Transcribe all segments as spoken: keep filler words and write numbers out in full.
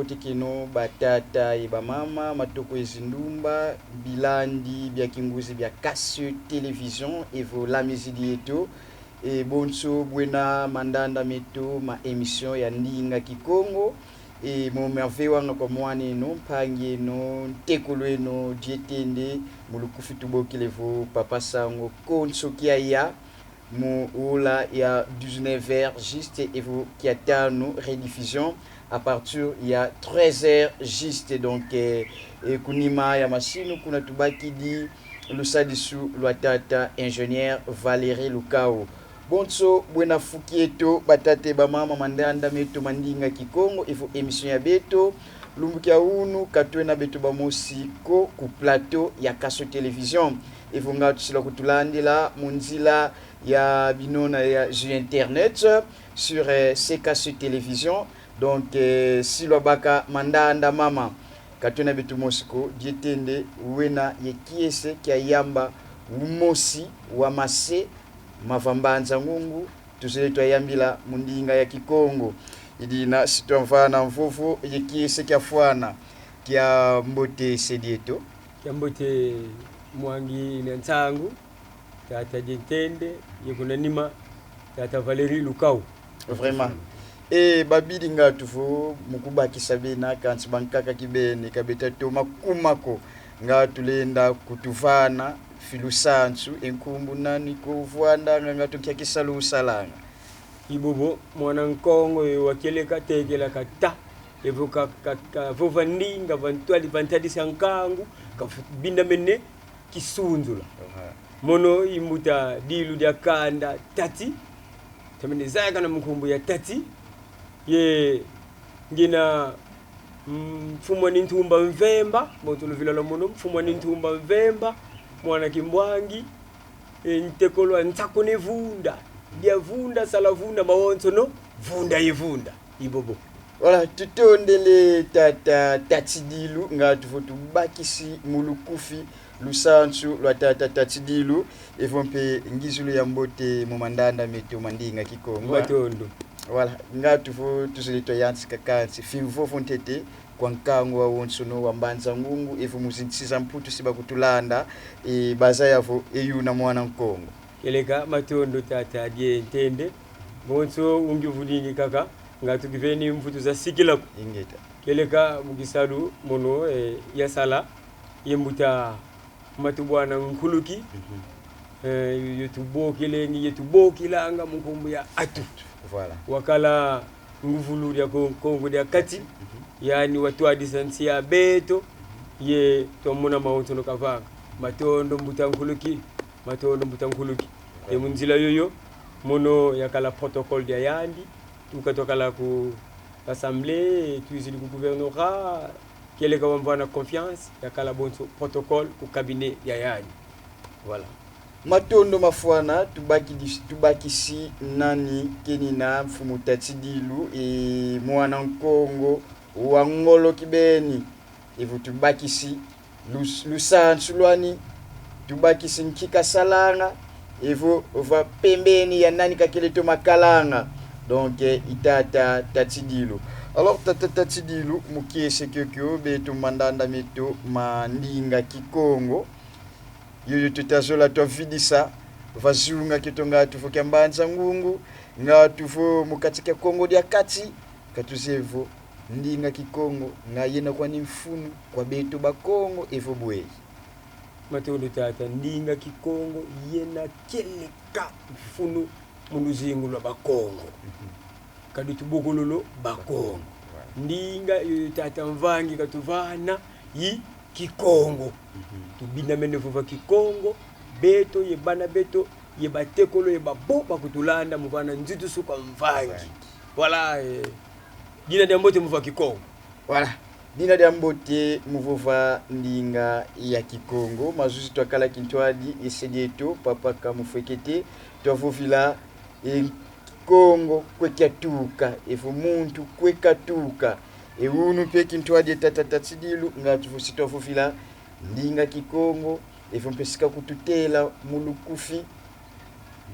Tekeno batata ye bamama, matoko ye zindumba, bilandi bia kinguzi bia Kaso Télévision, evo lamizidi yeto. E bonso bwena mandanda meto ma émission ya Ndinga Kikongo. E mo mavewanga kwa mwan'eno, mpangi eno, ntekolo eno, Dietende, mu lukufi tubokele vo Papa Sango, konso kiaya mu ola ya dix-neuf heures juste, evo kia tanu rediffusion à partir ya treize heures juste. Donc, eh, eh, ku nima ya masinu kuna tubakidi lusadisu lwa tata ingénieur Valérie Lukau. Bonso bwena fu kieto, batata ye bamama, mandanda meto ma Ndinga Kikongo, evo émission ya beto. Lumbu kia unu, ka twena beto bamosi ko ku plateau ya Kaso Télévision. Evo nga tusilwa kutulandila mu nzila ya binona ya zu internet sur, eh, C K C Télévision. Donc, eh, si lwabaka mandanda mama, ka twena beto mosi ko, Dietende wena ye kiese kia yamba umosi wa mase ma va Mbanza Ngungu, tuzeye twayambila mu ndinga ya Kikongo. I dina si twamvana mvovo ye kiese kiafwana. Kiambote se dieto. Kiambote mwangi na nsangu, tata Dietende, ye kuna nima, tata Valérie Lukau. Vraiment. E babidi ngatu vo mu kubakisa bena, kansi bankaka kibeni ka beta toma kuma ko. Ngatu lenda kutuvana fi lusansu, e nkumbu nani ko, uvwandanga, ngatu nkia kisalu usalanga? I bobo, mwana Nkongo yo wa kieleka tekela kata, evo ka, ka, kavova ndinga va ntwadi, va ntadisi a nkangu, kavindamene kisunzula. Aha. Mono i mbuta dilu dia kanda Tati, tamene zayakana mu nkumbu ya Tati, ye ngina mm, mfumu a Nintumba Mvemba, bonso luvila lwa mono, mfumu a Nintumba Mvemba, mwana Kimbwangi, e, ntekolo a Nsaku Ne Vunda, dia vunda, sala vunda, mawonsono, vunda ye vunda. I bobo. Voilà, tutondele tata Tatidilu, ngatu vo tubakisi mu lukufi lusansu lwa tata Tatidilu, evo mpe ngizulu ya mbote mu mandanda meto ma Ndinga Kikongo. Matondo. Voilà, ngatu vo tuzeye twayantika kansi fi mvovo ntete kwa nkangu wawonsono wa Mbanza Ngungu, evo mu zinsi za Mputu si bakutulanda, e, bazaya vo e yuna mwana Nkongo. Kieleka, matondo tata Dietende. Bonso ungiuvuningi kaka, ngatu kiveni mvutu za sikila ko. Ingeta. Kieleka mu kisalu mono, eh, yasala ye mbuta Matubwana Nkuluki. Mhm. Eh, yo tubokelengi, ye tubokilanga mu nkumbu ya atu. Voilà. Wakala nguvulu dia Ko-, Kongo dia Kati. Mhm. Yani watwadisa nsi ya beto, ye twamona mawonsono kavanga. Matondo mbuta Nkuluki, matondo mbuta Nkuluki. Ye mu nzila yoyo, mono yakala protocole dia yandi, tuka twakala ku assemblée, twizidi ku gouvernorat, kieleka wamvana confiance, yakala bonso protocole ku cabinet dia yandi. Voilà. Matondo mafwana, tubakidi-, tubakisi nani kenina mfumu Tatidilu, e mwana Nkongo wa ngolo kibeni. Evo tubakisi lus-, lusansu lwani, tubakisi nki kasalanga, evo va pembeni ya nani kakele toma kalanga. Donc, eh, i tata Tatidilu. Alors, tata Tatidilu, mu kiese kiokio, beto mandanda meto ma Ndinga Kikongo, yoyo tuta zola twavidisa va zunga kieto, ngatu vo kia Mbanza Ngungu, ngatu vo mu kati kia Kongo dia Kati, ka tuzeye vo Ndinga Kikongo nga yena kwani mfunu kwa beto Bakongo, evo bweyi? Matondo tata, Ndinga Kikongo yena kieleka mfunu mu luzingu lwa Bakongo. Mhm. Kadi tubokololo Bakongo. Voilà. Ndinga yoyo tata Mvangi katuvana i Kikongo. Mhm. Tubindamene vova Kikongo, beto ye bana beto, ye batekolo, ye babo bakutulanda mu vana nzitusu kwa Mvangi. Mvangi. Voilà, eh, dina dia mbote mu va Kikongo. Voilà. Dina dia mbote mu vova ndinga ya Kikongo. Mazuzi twakala kintwadi ye se dieto, papa Kamufwekete, twavovila e Kikongo kwe kiatuka, evo muntu kwe katuka. E unu mpe kintwadi ye tata Tatidilu, ngatu vo si twavovila ndinga Kikongo, evo mpe si kakututela mu lukufi,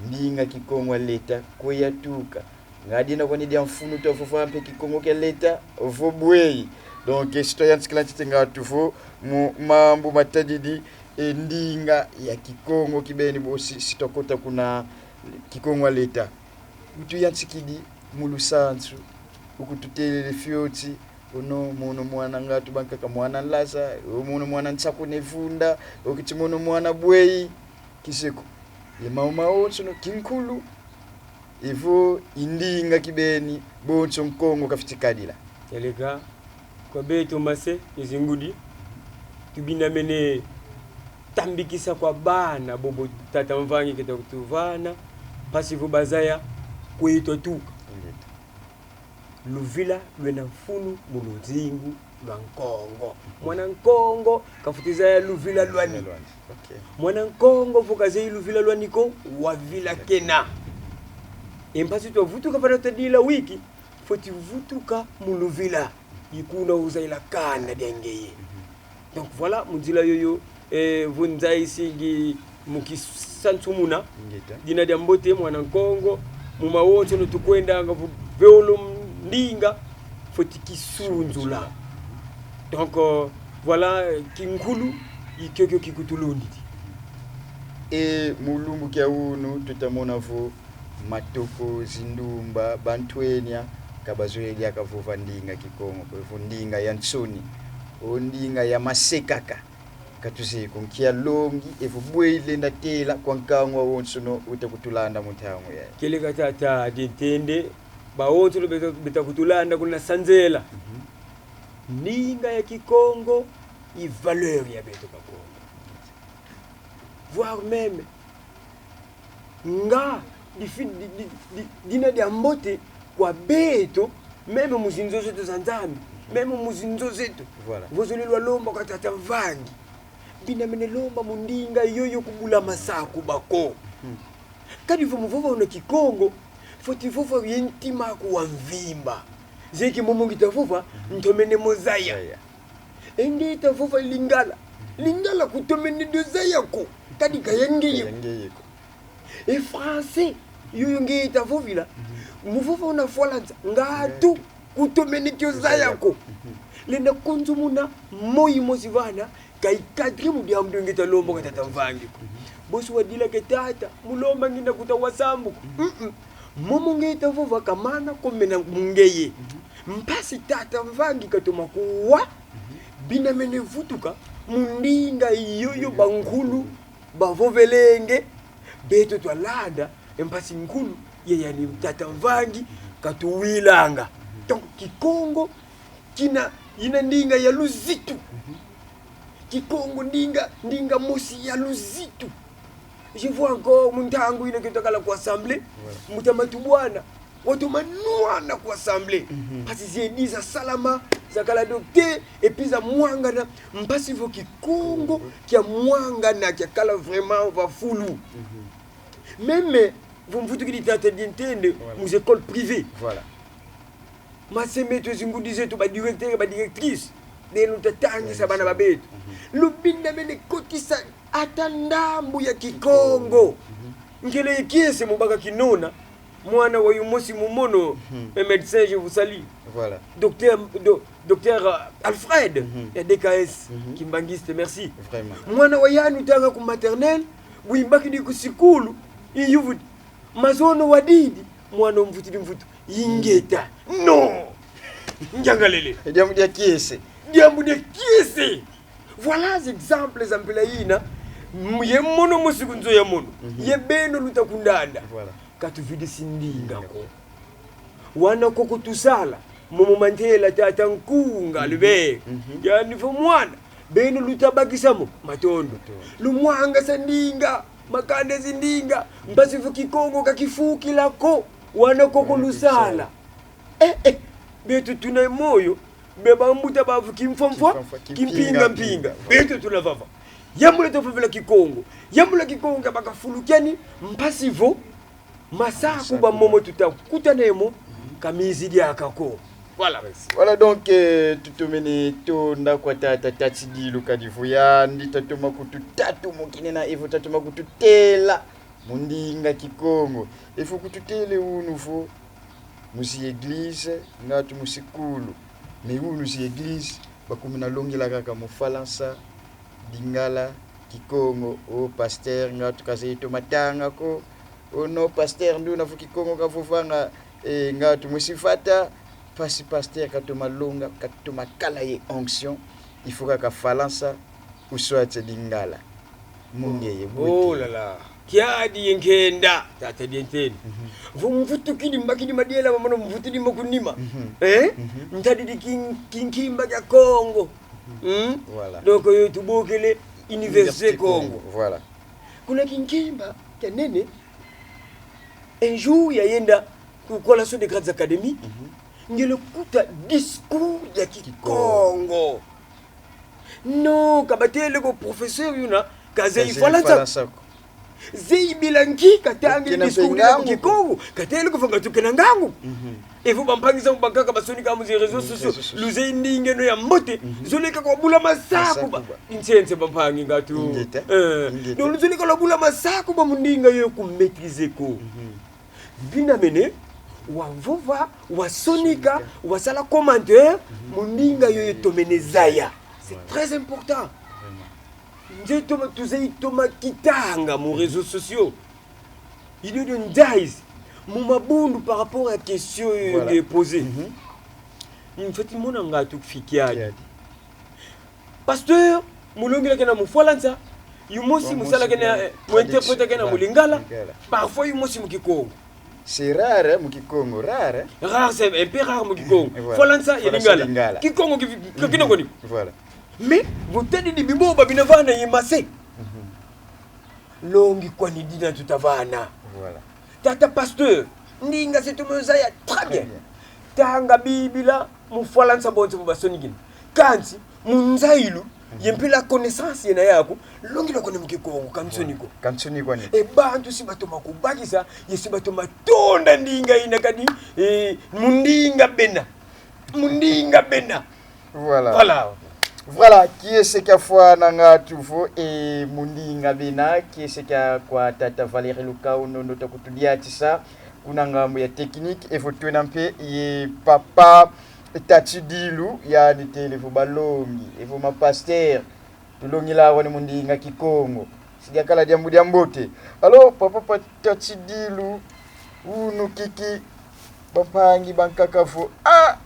ndinga Kikongo a leta kwe yatuka. Nga dina kwani dia mfunu twavova mpe Kikongo kia leta vo bweyi? Donc, eh, si twayantikila ntete ngatu vo mu mambu matadidi e ndinga ya Kikongo kibeni, bosi si twakota kuna Kikongo ya leta. Utuyantikidi mu lusansu, ukututelele fioti, ono mono mwana ngatu bankaka mwana Nlaza, o mono mwana Nsaku ne Vunda, okiti mono mwana bweyi, kiseko. Ye mau mawonsono kinkulu, evo i ndinga kibeni bonso Nkongo kafweti kadila. Kieleka, kwa beto mase ye zingudi, tubinamene tambikisa kwa bana bobo tata Mvangi keta kutuvana, mpasi vo bazaya kweyi twatuka. Ingeta. Luvila lwena mfunu mu luzingu lwa Nkongo. Mwana Nkongo kafweti zaya luvila lwani. Lwani. Ok. Mwana Nkongo vo kazeyi luvila lwani ko, wavila kena. E mpasi twavutuka vana twadila wiki, fweti vutuka mu luvila. I kuna uzayila kanda dia ngeye. Donc voilà, mu nzila yoyo, eh, vo nzayisigi mu kisansumuna. Ingeta. Dina dia mbote, mwana Nkongo, mu mawonsono tukwendanga vo veolo ndinga, fweti kisunzula. Donc, euh, voilà, eh, kinkulu, i kiokio kikutulundidi. E mu lumbu kia unu, tuta mona vo matoko, zindumba, bantwenia, ka bazolele diaka vova ndinga Kikongo ko, evo ndinga ya nsoni, o ndinga ya mase kaka. Ka tuzeye ko nkia longi, evo bweyi lenda tela kwa nkangu awonsono uta kutulanda mu ntangu yayi. Kieleka tata Diantende, bawonsono beta, beta kutulanda kuna Sanzela. Mhm. Ndinga ya Kikongo i valeur ya beto Bakongo. Voire même, nga difi-, di-, di-, di-, dina dia mbote kwa beto, même mu zinzo zeto za Nzambi, même mu zinzo zeto. Voilà. Vo zolele lwalomba kwa tata Mvangi, binamene lomba mu ndinga yoyo kubula masaku bako. Mhm. Kadi vo mu vova una Kikongo, fweti vova ye ntima aku wa mvimba. Zeki momo ngita vova, mhm, ntomene mo zaya. Zaya. E ngeta vova Lingala. Lingala kutomene dio zaya ko. Kadi ka ya ngeye ko. Ya ngeye ko. E français, yoyo ngeta vovila. Mhm. Mu vova una Fwalansa, ngatu kutomene kio zaya ko. Mhm. Lenda kunzumuna moyo mosi vana, ka i cadre mu diambu dio ngeta lomba kwa tata Mvangi ko. Mhm. Bosi wadila ke tata, mu lomba ngina kuta wa sambu ko. Mhm. Mm-mm. Momo ngeta vova kamana komena mu ngeye. Mhm. Mpasi tata Mvangi katoma kuwa, mhm, binamene vutuka mu ndinga yoyo bankulu bavovelenge, beto twalanda, e mpasi nkulu ye yani tata Mvangi katuwilanga. Donc, Kikongo kina, ina ndinga ya luzitu. Kikongo ndinga, ndinga mosi ya luzitu. Je vois encore mu ntangu ina ke twakala ku assemblée, voilà, mu ta matubwana, watoma nwana ku assemblée. Mhm. Mpasi zedi zasalama, zakala adopté, et puis zamwangana, mpasi vo Kikongo, mhm, kiamwangana, kiakala vraiment va fulu. Mhm. Même vo mvutukidi tata Diantende, voilà, mu école privée. Voilà. Mase meto, zingudi zeto, ba directeur, ba directrice, beno luta tangisa bana ba beto. Mhm. Lubinda mene kotisa ata ndambu ya Kikongo. Mhm. Nkele ye kiese mu baka kinona, mwana wa yumosi mu mono, mhm, un médecin, je vous salue. Voilà. Docteur, do-, docteur, euh, Alfred, mhm, ya D K S, mhm, kimbanguiste, merci. Vraiment. Mwana wa yandi utanga ku maternelle, wimbakidi ku sikulu, i yuvudi. Mazono wadidi, mwana omvutidi mvutu. Ingeta. Non! Ngiangalele. Diambu dia kiese. Diambu dia kiese. Voilà les exemples za mpila yina. M-, ye mono mosi ku nzo ya mono. Mhm. Ye beno luta ku ndanda. Voilà. Ka tuvidisi ndinga ko. Wana koko tusala, momo mantela tata Nkunga, mhm, Albert. Mhm. Yandi vo mwana, beno luta bakisa mo matondo. Matondo. Lumwangasa ndinga, makanda zi ndinga, mpasi vo Kikongo ka kifukila ko, wana koko lusala. Eh, eh, beto tuna moyo, be bambuta bavu kimfwamfwa, kimfwamfwa, kimpinga-mpinga. Kimpinga-mpinga. Beto tuna vava. Yambula tuvovela Kikongo. Yambula Kikongo kiabaka fulu kiani, mpasi vo masaku ba momo tuta kutana mo, ka mizi diaka ko. Voilà. Voilà, donc, euh, tutomene tonda kwa tata Tati Dilu kadi vo yandi tatoma kututa tumokinina, evo tatoma kututela mu ndinga Kikongo. Evo kututele unu vo mu zi église, ngatu mu sikulu. Mais unu zi église, bakumina longila kaka mu Falansa, Lingala, Kikongo. O pasteur, ngatu kazeye toma tanga ko. O non, pasteur, nduna vo Kikongo kavovanga, eh, ngatu mwisi vata. Mpasi pasteur katoma longa, katoma kala ye onction, il faut kaka Falansa, ou soit Lingala. Mu ngeye, oh là là. Kiadi ye nkenda, tata Dienteni. Mhm. Vo mvutukidi mbakidi madiela, mamono mvutudi mo ku nima. Mhm. Eh? Mhm. Ntadidi kin-, kinkimba kia Kongo. Mhm. Hmm? Voilà. Donc, euh, tubokele Université Université Kongo. Kongo. Voilà. Kuna kinkimba kia nene, un jour yayenda ku Collation des Grandes Académies, mhm, ngiele kuta discours ya Kikongo. Kikongo. Non, ka batele ko professeur yuna, kazeyi Falansa ko. Zeyi bila nki, katangi discours ya Kikongo, katele ko vo ngatu kena ngangu. Mhm. Evo bampangi zamu bankaka basonika mu zi réseaux sociaux, luzeyi ndinga eno ya mbote, mhm, zoleka kwa bula masakuba. Masakuba. Insense bampangi ngatu. Ingeta. Eh, ingeta. Donc luzoleka lwa bula masakuba mu ndinga yo ku maîtriser ko. Mhm. Bina mene, wavova, wasonika, sonika, wasala commentaire, mhm, mu ndinga yo tomene zaya. C'est, voilà, très important. Vraiment. Nze toma, tuzeyi toma kitanga mu réseaux sociaux. Idée de Ndiaye, mu mabundu par rapport à question, euh, voilà, de poser. Mhm. Mfweti mona ngatu fikiadi. Kiadi. Pasteur, mu longila kena mu Falansa, yumosi mu sala kena, eh, mu interprète kena mu Lingala, parfois yumosi mu Kikongo. C'est rare, hein, mu Kikongo, rare, hein? Rare, c'est un peu rare mu Kikongo. Voilà. Falansa ye Lingala. Kikongo ki, ki, ki, ki, voilà. Mais, vo tadidi biboba bina vana ye mase. Mhm. Longi kwani dina tuta vana. Voilà. Tata pasteur, ndinga zeto mu zaya très bien. Très bien. Tanga Bibila mu Falansa bonso bu basonikina. Kansi, mu nzayilu, mhm, ye mpila connaissance yena yaku, longila kwani mu Kikongo, ka nsoni ko. Voilà. Ka nsoni kwani. E bantu si batoma kubakisa, ye si batoma tonda ndinga yina kadi, eh, mu ndinga bena. Mu ndinga bena. Voilà. Voilà. Voilà, kiese kiafwana ngatu vo e mu ndinga bena, kiese kia kwa tata Valérie Lukau, nono ta kutudiatisa kuna ngambu ya technique, evo twena mpe ye papa Tati Dilu, yandi tele vo balongi, evo ma pasteur, tulongila kwani mu ndinga Kikongo. Si diakala diambu dia mbote. Alors, papa pa Tati Dilu, unu kiki, bampangi bankaka vo, ah!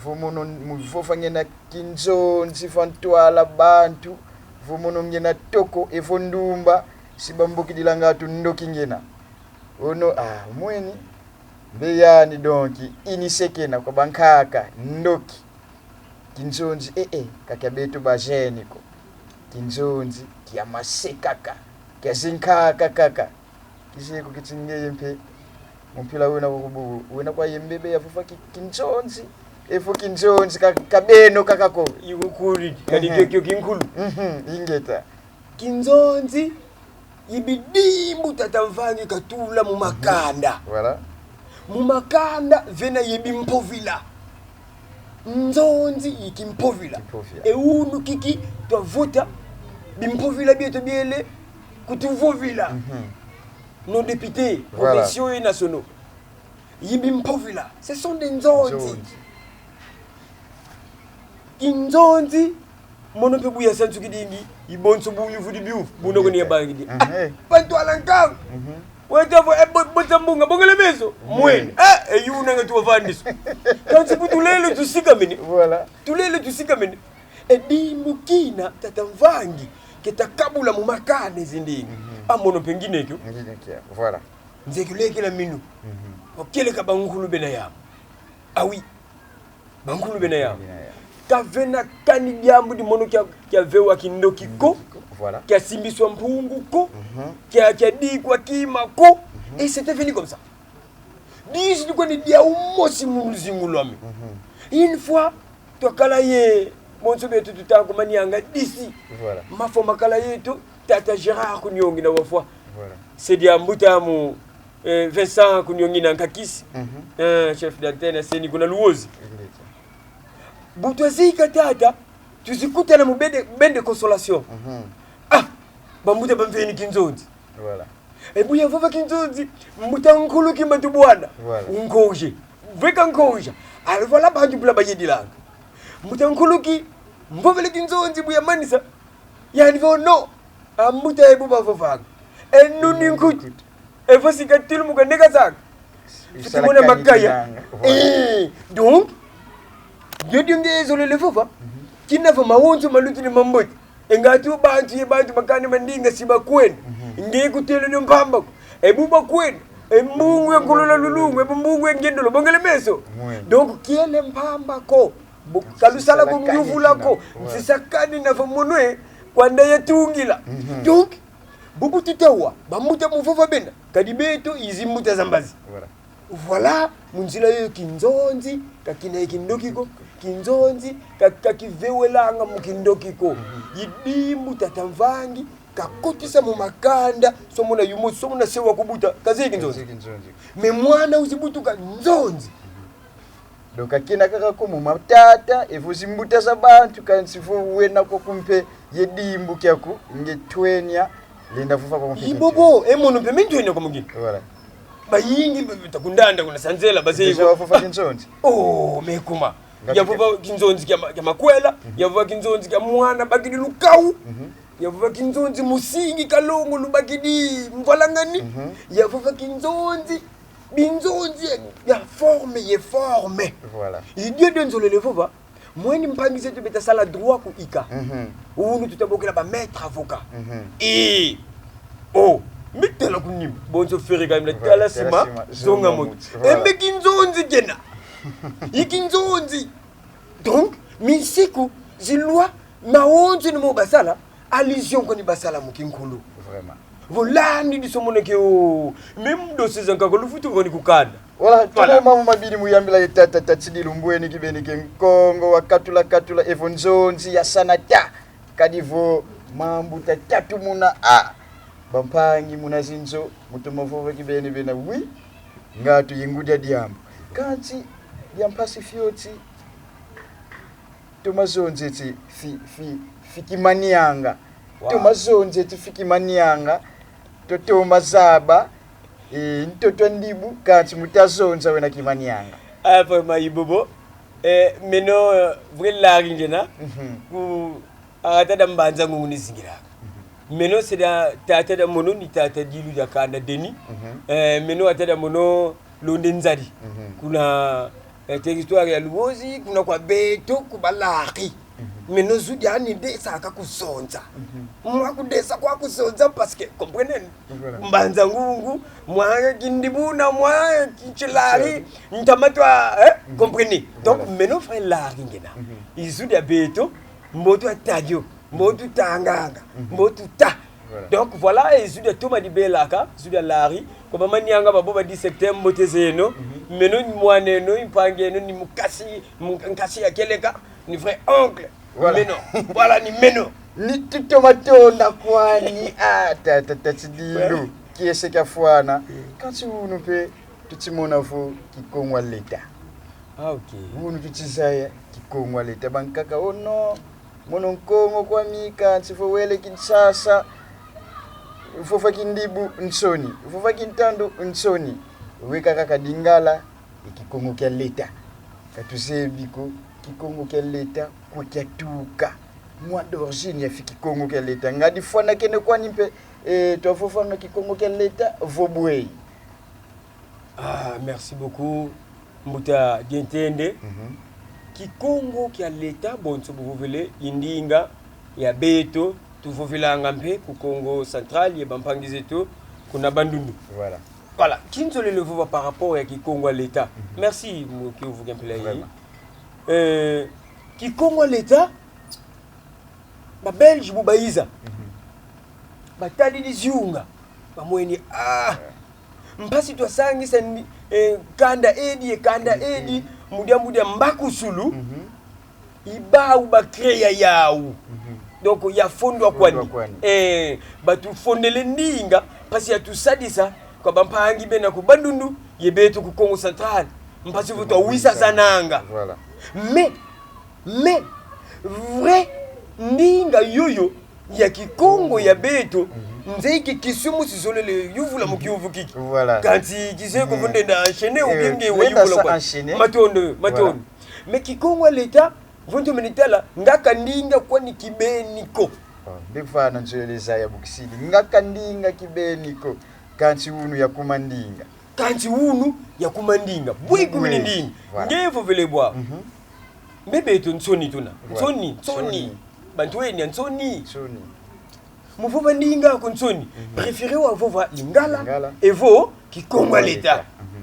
Vo mono mu vova ngiena kinzonzi va ntwala bantu, vo mono ngiena toko, evo ndumba, si bambokidila ngatu ndoki ngiena. Ono, ah, mweni, mbe yandi donc, initié kena kwa bankaka, ndoki. Kinzonzi, eh, eh, ka kia beto ba jeunes ko. Kinzonzi kia mase kaka, kia zinkaka kaka. Kizeye ko keti ngeye mpe, mu mpila wena kwa kububu, wena kwa ye mbebe yavova ki-, kinzonzi. Evo kinzonzi ka, ka beno kaka ko. Yikukuli, kadi, mhm, kio, kio kinkulu. Mhm, ingeta. Kinzonzi, i bidimbu tata Mvangi katula mu makanda. Voilà. Mu makanda vena ye bimpovila. Nzonzi i kimpovila. Kimpovila. E unu kiki twavota, bimpovila bieto biele kutuvovila. Mhm. Nos députés, voilà, provinciaux et nationaux. I bimpovila, ce sont des nzonzi. Nzonzi. Kinzonzi, mono mpe bu yasansukidingi, i bonso bu yuvudi biuvu, buna koni yabangidi. Mhm. Ah, bantu ala nkangu. Mhm. Weta vo, eh, bo-, bota mbunga, bongele meso. Mhm. Mwene. Eh, eh, yuna nga tuwavandisa. Kansi bu tulele tusikamene. Voilà. Tulele tusikamene. E dimbu kina, tata Mvangi, keta kabula mu makanda zindingi. Mhm. Ah, mono mpe ngina kio. Ngina kio, voilà. Nze kulekela minu. Mhm. Okeleka bankulu bena yamu. Ah oui. Bankulu bena yamu. Bena yamu. Ka vena kani diambu di mono kia, kia vewa kindoki ko. Voilà. Kia simbiswa mpungu ko. Mhm. Kia, kia dikwa kima ko. Mhm. Et c'était venu comme ça. Disi di kwani dia umosi mu luzingu lwami. Mhm. Une fois, twakala ye, bonso beto tuta ku Manianga d'ici. Voilà. Mafwa makala yeto, tata Gérard Kunyongi na wafwa. Voilà. Se dia mbuta mu, eh, Vincent Kunyongi na Nkakisi. Mhm. Eh, chef d'antenne ya C N I kuna Luozi. Ingeta. Bu twazika tata, tuzikutana mu bain de, bain de consolation. Mhm. Ah, bambuta bamveni kinzonzi. Voilà. E bu yavova kinzonzi, mbuta nkuluki Matubwana. Voilà. Unkoje. Veka nkoja. Alors voilà bantu bula bayedilanga. Mbuta nkuluki, mvovele kinzonzi bu yamanisa. Yandi vo non. A mbuta, e bu bavovanga. E nuni nkutu. E vo si katulu mu kaneka zanga. Futi mona makaya. Voilà. Eh, donc, dio dio nge zolele vova. Kina vo mawonso malutidi mambote. E ngatu bantu ye bantu makani ma ndinga si bakwenda. Nge kutele ni mpamba ko. E bu bakwenda. E mbungu ya kulula lulungu, e bu mbungu ya ngendolo. Bongele meso. Mwene. Donc, kiele mpamba ko. Bu-, kalusala ko, muyuvula ko. Voilà. Nsisakani na vo mono e, kwanda yatungila. Donc, bubu tutawa, bambuta mu vova bena, kadi beto izi mbuta za mbazi. Voilà. Voilà, mu nzila yoyo kinzonzi, ka kina ye kindoki ko, kinzonzi, ka, ka kivewelanga mu kindoki ko. Idimbu tata Mvangi kakotisa mu makanda, somo na yumo, somo na se wa kubuta, kazeye kinzonzi. Kazeye kinzonzi. Mais mwana wizi butuka nzonzi. Donc, akina kaka ko mu matata, evo zimbuta za bantu, kansi vo wena kwaku mpe ye dimbu kiaku, nge twenya, lenda vova kwaku mpe. Ibobo, e mono mpe me ntwenya kwaku mu ngina. Voilà. Bayingi, ba-, ta kundanda, kuna Sanzela, bazeye. Déjà wavova kinzonzi. Oh, mais comment? Ngati yavova kinzonzi kia ma-, kia makwela, yavova kinzonzi kia mwana bakidi Lukau, yavova kinzonzi Musingi Kalongo lubakidi Mvalangani, yavova kinzonzi, binzonzi ya forme ye forme. Voilà. I dio dio nzolele vova. Mweni mpangi zetu beta sala droit ku ika. Unu tuta bokela ba maître avocat. Eh. Oh, mitela ku nima. Bonso fere ka mina. Voilà, tala sima, tala sima, zonga moto. Voilà. E mbe kinzonzi kena. I kinzonzi. Donc, minsiku, zi loi, mawonso ni mo basala, allusion kwani basala mu kinkulu. Vraiment. Vo landi di somoneke o, même dossier za nkaka lufutu kwani kukanda. Voilà, voilà. Tuko mambu mabidi mu yambila ye tata Tatsidilu, mbweni kibeni ke Nkongo wa katula katula, evo nzonzi ya sana ta. Kadi vo mambu ta tatumuna a. Bampangi muna zinzo, mu toma vova kibeni bena, oui. Ngatu ye ngudi a diambu. Kansi, dia mpasi fioti, toma zonza ti fi, fi, fi Kimanianga. Wow. Toma zonza ti fi Kimanianga. To toma zaba, e, ntoto a ndibu, kansi mu ta zonza wena Kimanianga. Ah, vraiment, ibobo. Eh, meno, eh, vrai lari ngena. Mhm. Ku, a tata Mbanza Ngungu ni zingilaka. Mhm. Meno se dia tata dia mono ni tata Dilu dia kanda Denis. Mhm. Eh, meno a tata dia mono Londe Nzadi. Mhm. Kuna, eh, territoire ya Luozi, kuna kwa beto, ku balari. Mhm. Meno zu diani desaka ku zonza. Mhm. Mwa kudesa kwa ku zonza parce que, comprenez? Voilà. Mbanza Ngungu, mwa kindibuna, mwa kichilari, ntamatwa, eh? Mhm. Comprenez? Donc, voilà. Meno vrai lari ngena. Mhm. I zu dia beto, mboto a tadio, mboto tanganga, mhm, mboto ta. Voilà. Donc voilà, e zu dia toma dibelaka, zu dia lari, kwa ba Manianga babo ba dix secteur, mbote zeno, mhm, meno ni mwan'eno, mpangi'eno, ni mukasi, mu-, nkasi ya kieleka, ni vrai oncle. Voilà. Meno. Voilà, ni meno. Ni tuto matonda kwani, ah, ta, ta, ta, Tatsidilu. Ouais. Kiese kiafwana. Mm. Kansi unu mpe, tuti mona vo Kikongo a leta. Ah, ok. Unu tuti zaya Kikongo a leta. Bankaka, oh non, mono Nkongo kwami, kansi vo wele Kinshasa, vova kindibu nsoni, vova kintandu nsoni. Weka kaka Lingala, e Kikongo kia leta. Ka tuzebi ko Kikongo kia leta kwe kiatuka. Mwa d'origine ya fi Kikongo kia leta. Nga difwanakene kwani mpe, eh, twavovanga Kikongo kia leta vo bweyi. Ah, merci beaucoup, Mbuta Dientende. Mhm. Kikongo kia leta, bonso buvovele, i ndinga ya beto, tuvovelanga mpe ku Kongo Central, ye bampangi zeto, kuna Bandundu. Voilà. Voilà, ki nzolele vova par rapport ya Kikongo ya leta. Mhm. Merci, mu kiuvu kia mpila yi. Vraiment. Euh, Kikongo ya leta, ba Belge bu bayiza. Mhm. Batadidi zunga. Bamweni, ah, mpasi twasangisa ni, eh, kanda edi, eh, kanda edi, mu diambu dia mbakusulu. Mhm. I bawu ba créer yawu. Mhm. Donc, ya fondwa kwani. Fondwa kwani. Eh, batufondele ndinga, mpasi ya tusadisa kwa bampangi bena ku Bandundu, ye beto ku Kongo Central. Mpasi vo twawisazananga. Voilà. Mais, mais, vrai ndinga yoyo, ya Kikongo ya beto, nzeye ke question mu si zolele yuvula mu kiuvu kiki. Voilà. Kansi kizeye ko vo ndenda enchaîner ou bien Eh, nge ndenda wayuvula sa kwa. Enchaîner. Matondo, matondo. Mais Kikongo ya leta, vo ntomene tala, nga ka ndinga kwani kibeni ko. Oh, nde vana nzolele zaya bu kisidi. Nga ka ndinga kibeni ko. Kansi unu yakuma ndinga. Kansi unu yakuma ndinga. Bwe kumi ni Oui, ndinga. voilà. Nge vovele bwa. Mhm. Mbe beto nsoni tuna. Voilà. Nsoni, nsoni. Nsoni. Bantu eni ya nsoni. Nsoni. Mu vova ndinga aku nsoni. Préféré wavova Lingala. Lingala. Evo Kikongo ya leta. Mhm.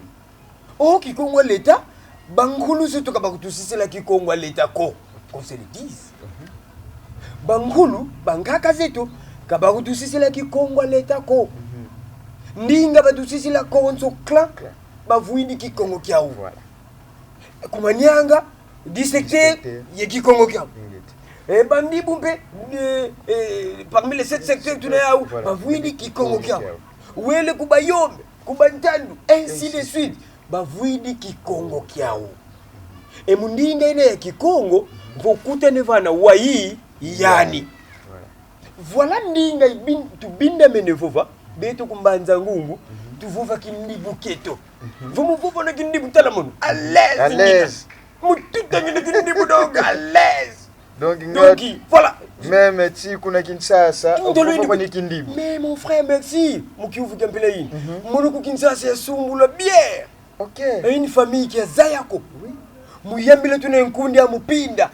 Oh, Kikongo ya leta, bankulu zeto ka bakutusisila Kikongo ya leta ko. Qu'on se le dise. Bankulu, bankaka zeto, ka bakutusisila Kikongo ya leta ko. Ndinga batusisila konso clan, bavwidi Kikongo kiau. Voilà. Ku Manianga, dix secteurs, Dix secteurs. Ye Kikongo kiau. Ingeta. Eh, Bandibu mpe, eh, eh, parmi les sept secteurs tuna yau, Voilà. bavwidi Kikongo kiau. Kiau. Wele ku Bayombe, ku Bantandu, ainsi de suite, bavwidi Kikongo kiau. E mu ndinga ina ya Kikongo, vo kutane vana wayi yani. Voilà. Voilà ndinga ibin-, tubindamene vova, beto ku Mbanza Ngungu, tuvova Kindibu kieto. Vo mu vova na Kindibu, tala mono, à l'aise, À ngina. l'aise. Mu tuta ngina Kindibu, donc, à l'aise. Donc, Donc, nga voilà. Même ti kuna Kinshasa, Ndolo okufa indi kwa ku- ni Kindibu. Mais mon frère, merci. Mu kiuvu kia mpila yini. Mono ku Kinshasa yasumbula bien. Ok. Et une famille qui a zaya ko. Oui. Mu yambila tuna nkundi ya Mupinda.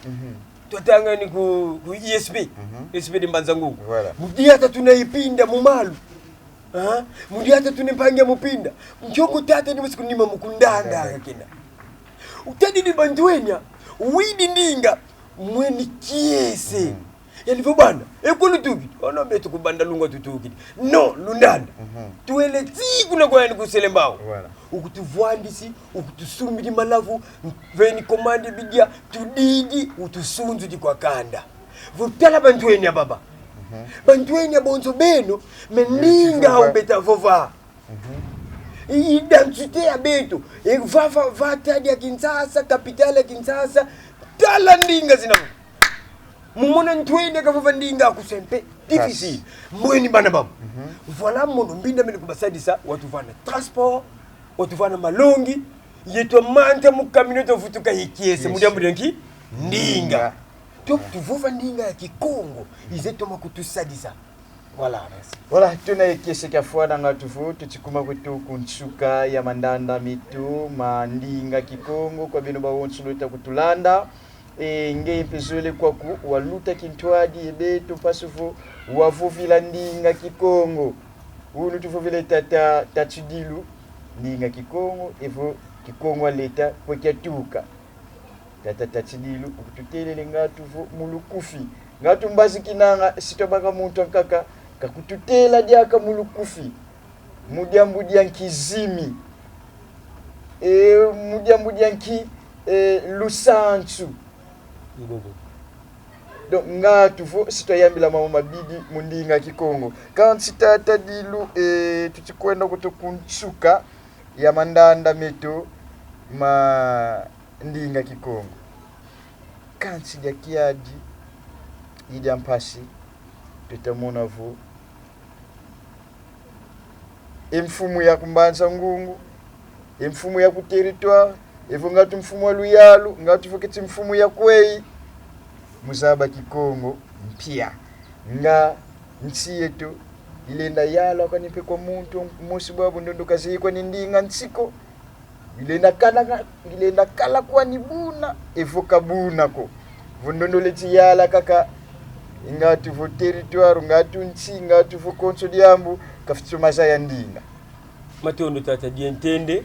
Twatanga ni ku, ku I S P. Mhm. I S P de Mbanza Ngungu. Voilà. Mu diata tuna Ipinda mu malu. Hein? Mu diata tuna mpangi ya Mupinda. Nchoko tata ni musiku nima mukundanda kena. Utadidi bantu enya, widi ndinga, mweni kiese. Yani vo bana, e kwe lutukidi? Oh non, beto ku Bandalungwa tutukidi. Non, lundanda. Twele ti kuna kwa yani ku Selembao. Voilà. Ukutuvwandisi, ukutusumbidi malavu, veni commande bidia, tudidi, utusunzudi kwa kanda. Vo tala bantu enya baba. Bantu enya bonso beno, mais ndinga vova. Au beta vova. Identité ya beto. E va, va, va tadi ya Kinshasa, capitale ya Kinshasa. Tala ndinga zina. Mu mona ntwenya kavova ndinga aku sempe. Difficile. Mbweni bana bamu. Voilà mono mbindamene kubasadisa, watuvana transport, watuvana malongi, ye twamanta mu camionnette vutuka ye kiese, mu diambu dia nki? Ndinga. Donc, tuvova ndinga ya Kikongo, ize toma kutusadisa. Voilà, merci. Voilà, tuna ye kiese kiafwana, nga tuvo tuti kuma kweto ku nsuka ya mandanda meto ma ndinga Kikongo, kwa beno bawonso lweta kutulanda. E, nge mpe zolele kwaku waluta kintwadi ye beto mpasi vo wavovila ndinga Kikongo. Unu tuvovele tata Tatidilu, ndinga Kikongo, evo Kikongo ya leta kwe kiatuka. Tata Tatidilu ukututelele, nga tuvo mu lukufi. Nga tumbazi kinanga, si twabaka muntu ankaka kakututela diaka mu lukufi. Mu diambu dia nki zimi? E, mu diambu dia nki, e, lusansu? Donc, nga tuvo si twayambila mambu mabidi mu ndinga Kikongo. Kansi tata Dilu, e, tuti kwenda kweto ku nsuka ya mandanda meto ma ndinga Kikongo. Kansi dia kiadi, i dia mpasi, tweta mona vo e mfumu ya ku Mbanza Ngungu, e mfumu ya ku territoire, evo nga tu mfumu wa luyalu, nga tuvo keti mfumu ya kweyi, mu zaba Kikongo mpia. Nga nsi yeto ilenda yala kwani mpe kwa muntu mosi bwabu, ndondo kazeye kwani ndinga nsi ko. Ilenda kala, ilenda kala kwani buna, evo ka buna ko. Vo ndondo leti yala kaka, nga tuvo territoire, nga tu nsi, nga tuvo konso diambu, kafwiti mazaya ndinga. Matondo tata, dia ntende.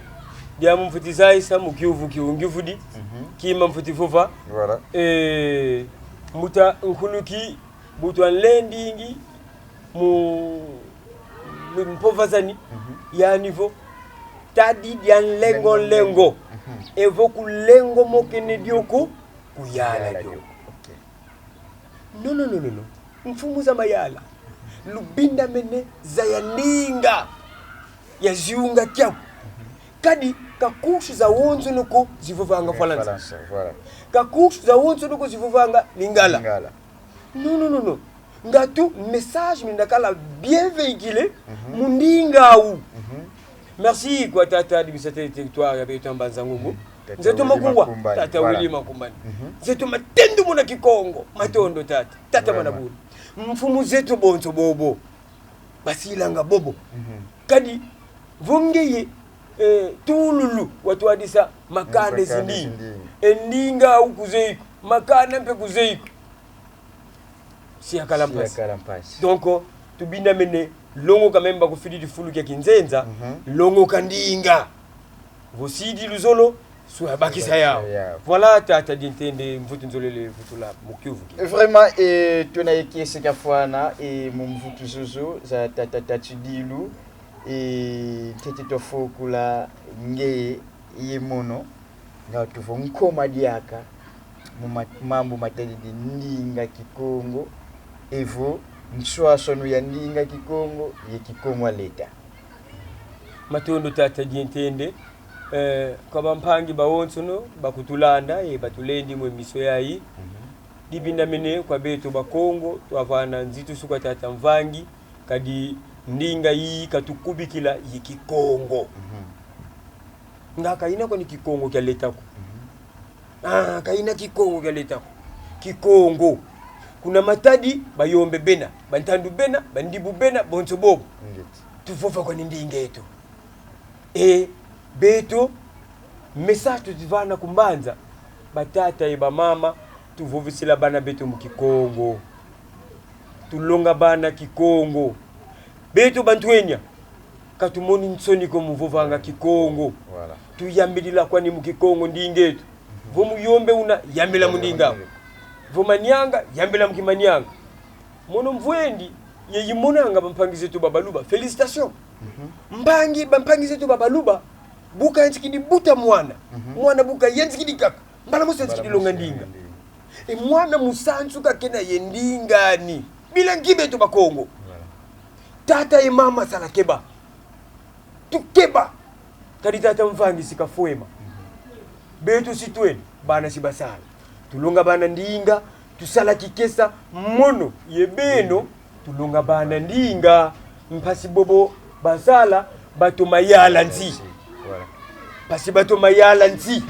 Diambu mfwiti zayisa mu kiuvu ki ungivudi. Kima mfwiti vova. Voilà. Eh, mbuta Nkuluki, bu twalendingi mu, mu mpova zani, yani vo, tadi dia nlengo nlengo. Evo ku lengo mokene dio ko, ku yala dio. Ok. Non, non, non, non, non. Mfumu za mayala, lubindamene zaya ndinga ya ziunga kiau. Kadi ka couche zawonsono ko zivovanga Falansa. Falansa, voilà. Ka couche zawonsono ko zivovanga Lingala. Lingala. Non, non, non, non. Nga tu message mina kala bien véhiculé mu ndinga awu. Merci kwa tata administrateur territoire ya beto ya Mbanza Ngungu. Nzeto Makuwa, tata Willy Makumbani. Nzeto Matendu muna Kikongo, matondo tata. Tata Manabula. Mfumu zeto bonso bobo basilanga bobo. Kadi vo ngeye, eh, tululu watwadisa makanda zindinga. E ndinga awu kuzeye ko, makanda mpe kuzeye ko. Si yakala mpasi. Donc, tubinda mene, longoka meme bakufididi fulu kia kinzenza, longoka ndinga. Vo sidi luzolo, swa bakisa yau. Voilà, tata Diantende, mvutu nzolele vutula mu kiuvu ki. Vraiment, e, tuna ye kiese kiafwana, e, mu mvutu zozo za tata Tatidilu, e, ntete twafokula nge ye mono, nga tu vo nkoma diaka mu ma-, mambu matadidi ndinga Kikongo, evo nswaswanu ya ndinga Kikongo ye Kikongo ya leta. Matondo tata Diantende, eh, kwa bampangi bawonsono bakutulanda ye batulendi mu émission yayi. Dibinda mene kwa beto Bakongo, twavana nzitusu kwa tata Mvangi, kadi ndinga yi katukubikila ye Kikongo. Nga kayina kwani Kikongo kia leta ko. Ah, kayina Kikongo kia leta ko. Kikongo. Kuna Matadi, Bayombe bena, Bantandu bena, Bandibu bena, bonso bobo. Tuvova kwani ndinga eto. E beto, message tutivana ku mbanza, batata ye bamama, tuvovesela bana beto mu Kikongo. Tulonga bana Kikongo. Beto bantwenya, katumoni nsoni ko mu vovanga Kikongo. Voilà. Tuyambidila kwani mu Kikongo ndinga eto. Vo Muyombe una, yambila mu ndinga. Vo Manianga, yambila mu Kimanianga. Mono mvwendi, ye yimonanga bampangi zeto ba Baluba. Félicitations. Mpangi, bampangi zeto ba Baluba, bu kayantikidi buta mwana. Mwana bu kayantikidi kaka, mbala mosi yantikidi longa ndinga. E mwana musansu ka kena ye ndinga ani. Bila nki beto Bakongo? Voilà. Tata ye mama, sala keba. Tukeba. Kadi tata Mvangi si kafwema. Beto si twena, bana si basala. Tulonga bana ndinga, tusala kikesa, mono ye beno, tulonga bana ndinga, mpasi bobo basala, bato mayala nsi. Voilà. Mpasi bato mayala nsi.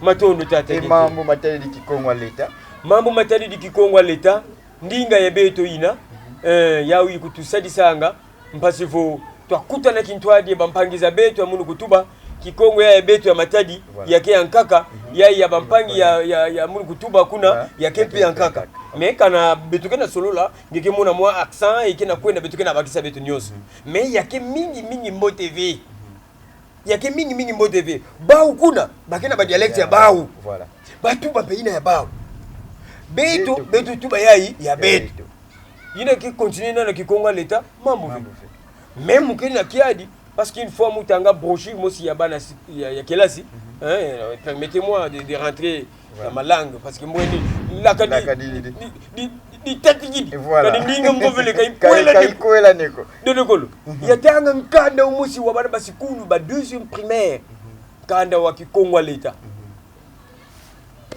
Matondo tata. E mambu matadidi Kikongo ya leta. Mambu matadidi Kikongo ya leta, ndinga ya beto yina, eh, yau ikutusadisanga, mpasi vo twakutana kintwadi ye bampangi za beto ya munu kutuba, Kikongo ya, ya beto ya Matadi, voilà, ya ke ya nkaka, ya, ya bampangi ya, ya, ya munu kutuba kuna, voilà, ya ke mpe ya nkaka. Mais kana beto ke na solola, nge ke mona mwa accent, e ke na kwenda, beto ke na bakisa beto nyonso. Mais ya ke mingi, mingi mbote ve. Ya ke mingi, mingi mbote ve. Bau kuna, ba ke na ba dialecte ya bau. Voilà. Ba tuba mpe yina ya bau. Beto, beto tuba yayi ya beto. Yina ke continuer na, na Kikongo ya leta, mambu ve. Mambu ve. Même mu ke na kiadi, parce qu'une fois mu tanga brochure mosi ya bana si-, ya, ya kelasi, hein, euh, permettez-moi de, de rentrer dans ma langue, parce que moi, ni, laka di, laka di, di, di, di, di tati gidi. Et voilà. Kadi ndinga mvovele ka ikwela, ka ikwela neko. Dodokolo. Ya tanga nkanda umosi wa bana ba sikulu, ba deuxième primaire. Nkanda wa Kikongo ya leta.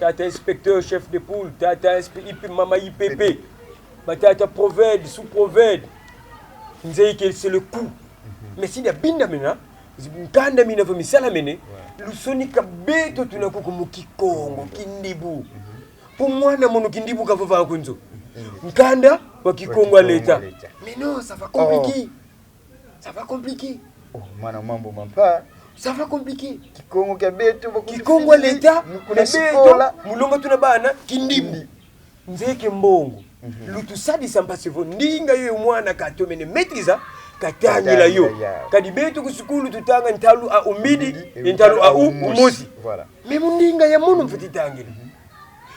Tata inspecteur, chef de poule, tata inspe-, I P, mama I P P, ba tata proved, sous-proved. Nzeye que c'est le coup. Mais si diabinda mina, nkanda mina vo misalamene, lusonika beto tuna kuku mu Kikongo, Kindibu. Pour moi, na mono Kindibu kavova ku nzo. Nkanda wa Kikongo ya leta. Mais non, ça va compliquer. Ça va compliquer. Oh, mwana mambu mampa. Ça va compliquer. Kikongo kia beto, ba Kikongo ya leta, kuna beto, sikola, mu longa tuna bana Kindibu. Nzeye que mbongo. Lutusadisa mpasi vo ndinga yo mwana katomene maîtriser, katangila yo. Katangila yo. Kadi beto ku sukulu tutanga ntalu a umbidi, ye ntalu a u-, umosi. Voilà. Mais mu ndinga ya mono mfweti tangila.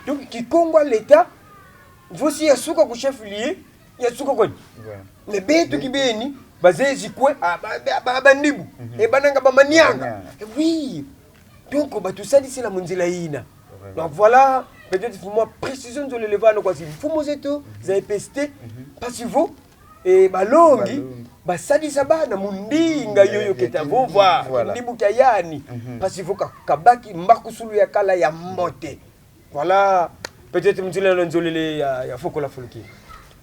Donc, Kikongo ya leta, vo si yasuka ku chef-lieu, yasuka kwani. Voilà. Mais beto kibeni, bazezi kwe, ah, ba, ba, ba, Bandibu. E bananga ba Manianga. Manianga. Eh oui. Donc, batusadisila mu nzila yina. Vraiment. Donc voilà, peut-être pour moi, précision nzolele vana kwa zi mfumu zeto za E P S T, mpasi vo, eh, balongi, balongi, basadisa bana mu ndinga yoyo ke ta vova, voilà, Kindibu kia yani, mpasi vo ka-, kabaki mbakusulu ya kala ya mbote. Voilà, peut-être mu nzila na nzolele ya, ya fokola fulu kina.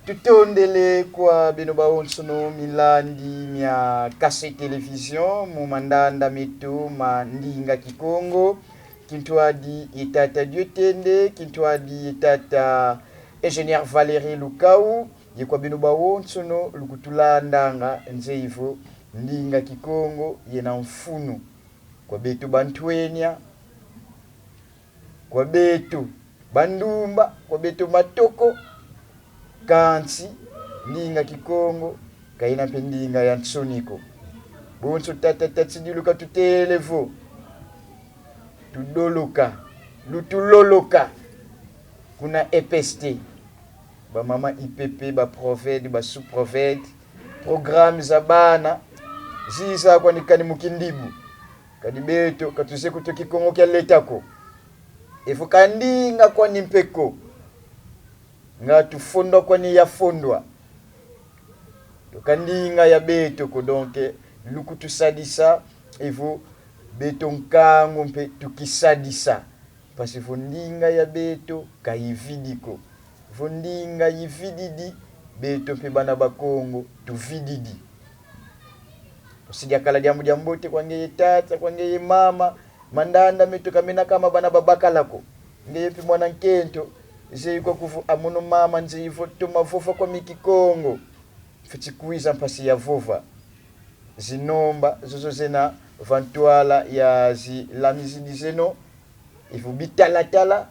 Tutondele kwa beno bawonsono milandi mia Kase Télévision mu mandanda meto ma ndinga Kikongo. Kintwadi ye tata Dieu Tende, kintwadi ye tata ingénieur Valérie Lukau, ye kwa beno bawonsono lukutulandanga nzeyi vo ndinga Kikongo yena mfunu. Kwa beto bantwenia, kwa beto bandumba, kwa beto matoko, kansi ndinga Kikongo ka yena mpe ndinga ya nsoni ko. Bonso tata Tatsidilu katutele vo tudoloka, lutuloloka kuna E P S T, ba mama I P P, ba proved, ba sous-proved, programme za bana ziza kwani kani mu kindibu. Kadi beto ka tuzeye kutu Kikongo kia leta ko. Evo ka ndinga kwani mpe ko, nga tufondwa kwani yafondwa. Donc ka ndinga ya beto ko, donc lukutusadisa, evo beto nkangu mpe tukisadisa. Mpasi vo ndinga ya beto ka yividi ko. Vo ndinga yivididi, beto mpe bana ba Kongo tuvididi. Osi diakala diambu dia mbote kwa ngeye tata, kwa ngeye mama, mandanda meto ka mena kama bana babakala ko. Ngeye mpe mwana nkento, zeyi kwaku vo amono mama nzeyi vo toma vova kwami Kikongo. Mfweti kwiza mpasi ya vova. Zinomba zozo zena va ntwala ya zilamizidi zeno, evo bitalatala,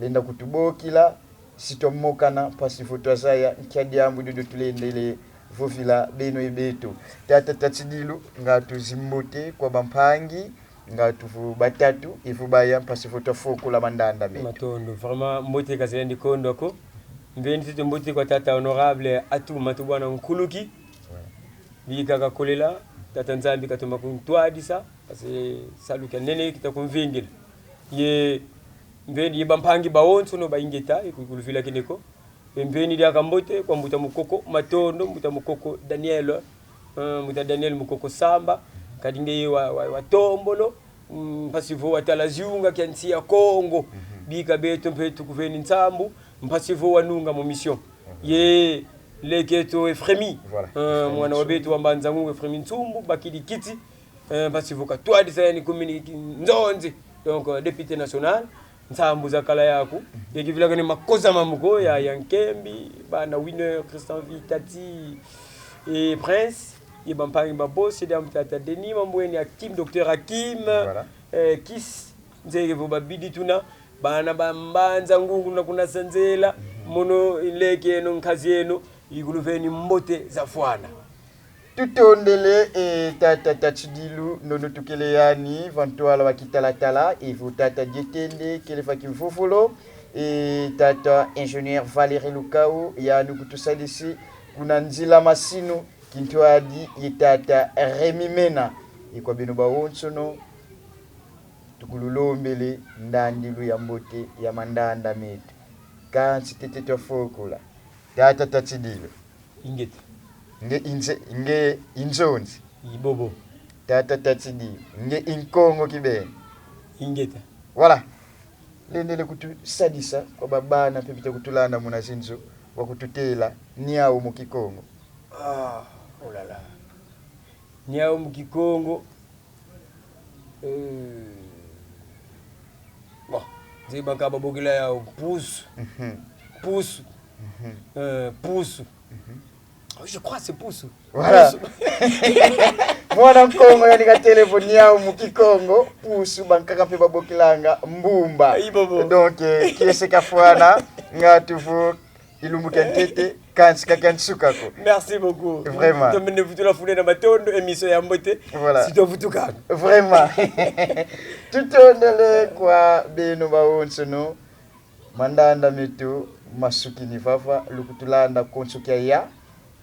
lenda kutubokila, si twamokana, mpasi vo twazaya nkia diambu diodio tulendele vovila beno ye beto. Tata Tatsidilu, ngatu zimbote kwa bampangi, ngatu vo batatu, evo baya, mpasi vo twafokola mandanda meto. Matondo, vraiment, mbote ka zilendi kondwa ko. Mveni ntete mbote kwa tata honorable Atou Matubuana Nkuluki. Voilà. Bika kakolela, tata Nzambi katoma kuntwadisa, parce que salu kia nene kita kumvingila. Ye mveni ye bampangi bawonsono ba ingeta, ye ku-, kuluvilakene ko. Ye mveni diaka mbote kwa mbuta Mukoko Matondo, mbuta Mukoko Daniel, euh, mbuta Daniel Mukoko Samba, kadi ngeye wa, wa, wa Tombolo, mm, mpasi vo watala ziunga kia nsi ya Kongo. Mhm. Bika beto mpe tukuveni nsambu, mpasi vo wanunga mu mission. Mhm. Ye nleke eto Efremi. Voilà. Euh, Efremi mwana wa Nsumbu. Beto wa Mbanza Ngungu Efremi Nsumbu, bakidi kiti. Euh, mpasi vo katwadisa yani kumini ki-, nzonzi. Donc, euh, député national, nsambu zakala yaku. Mhm. Ye kivilakani makosa mamu ko, ya, mhm, ya Nkembi, bana Winner, Christian Vitati, et Prince, ye bampangi ba boss, ye diambu tata Denis Mambweni, Hakim, docteur Hakim, voilà, euh, Kis, nzeye vo babidi tuna, bana ba Mbanza Ngungu na kuna Sanzela, mhm, mono nleke eno, nkazi eno, ikuluveni mbote zafwana. Tutondele, e, tata Tatsidilu, nono tukele yani va ntwala wa kitalatala, evo tata Dieu Tende kele va kimvovolo, e, tata ingénieur Valérie Lukau, yani kutusadisi kuna nzila masinu, kintwadi ye tata Rémy Mena, e kwa beno bawonsono, tukululombele ndandilu ya mbote ya mandanda meto. Kansi ntete twafokola. Tata Tatsidilu. Ingeta. Nge inze-, nge i nzonzi. I bobo. Tata Tatsidilu. Nge i Nkongo kibeni. Ingeta. Voilà. Lendele kutusadisa kwa babana mpe bita kutulanda muna zinzo, wa kututela niawu mu Kikongo. Ah, oh là là. Niawu mu Kikongo. Euh, bon, nzeye bankaka babokila yawu pusu. Mhm. Pusu. Mhm. Euh, pusu. Mhm. Oh, je crois c'est pusu. Voilà. Pusu. Mwana Nkongo yani katele vo niawu mu Kikongo, pusu, bankaka mpe babokilanga mbumba. Ibobo. Donc, euh, kiese kiafwana, ngatu vo ilumbu kia ntete, kansi ka kia nsuka ko. Merci beaucoup. Vraiment. Tomene vutula fune na matondo, émission ya mbote. Voilà. Si twavutuka. Vraiment. Tutondele kwa beno bawonsono. Mandanda meto masukini vava, lukutulanda konso kia ya,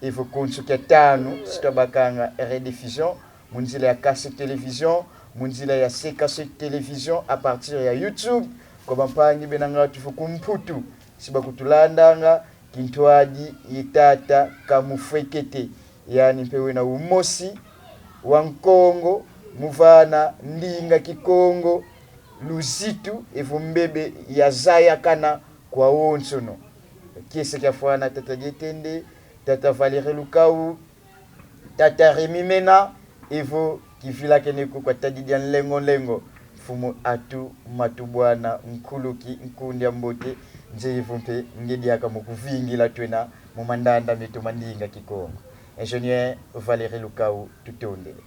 evo konso kia tanu, si twabakanga rediffusion, mu nzila ya Kase Télévision, mu nzila ya C K C Télévision, à partir ya YouTube, kwa bampangi bena ngatu vo ku Mputu, si bakutulandanga, kintwadi ye tata Kamufwekete, yani mpe wena umosi wa Nkongo, mu vana ndinga Kikongo luzitu, evo mbebe ya zayakana kwa wonsono. Kiese kiafwana tata Dietende, tata Valérie Lukau, tata Rémy Mena, evo kivilakene ku kwa tadi dia nlengo nlengo, mfumu atu matubwana, nkuluki, nkundi a mbote, nze evo mpe nge diaka mu kuvingila twena mu mandanda meto ma ndinga Kikongo. Ingénieur Valérie Lukau, tutondele.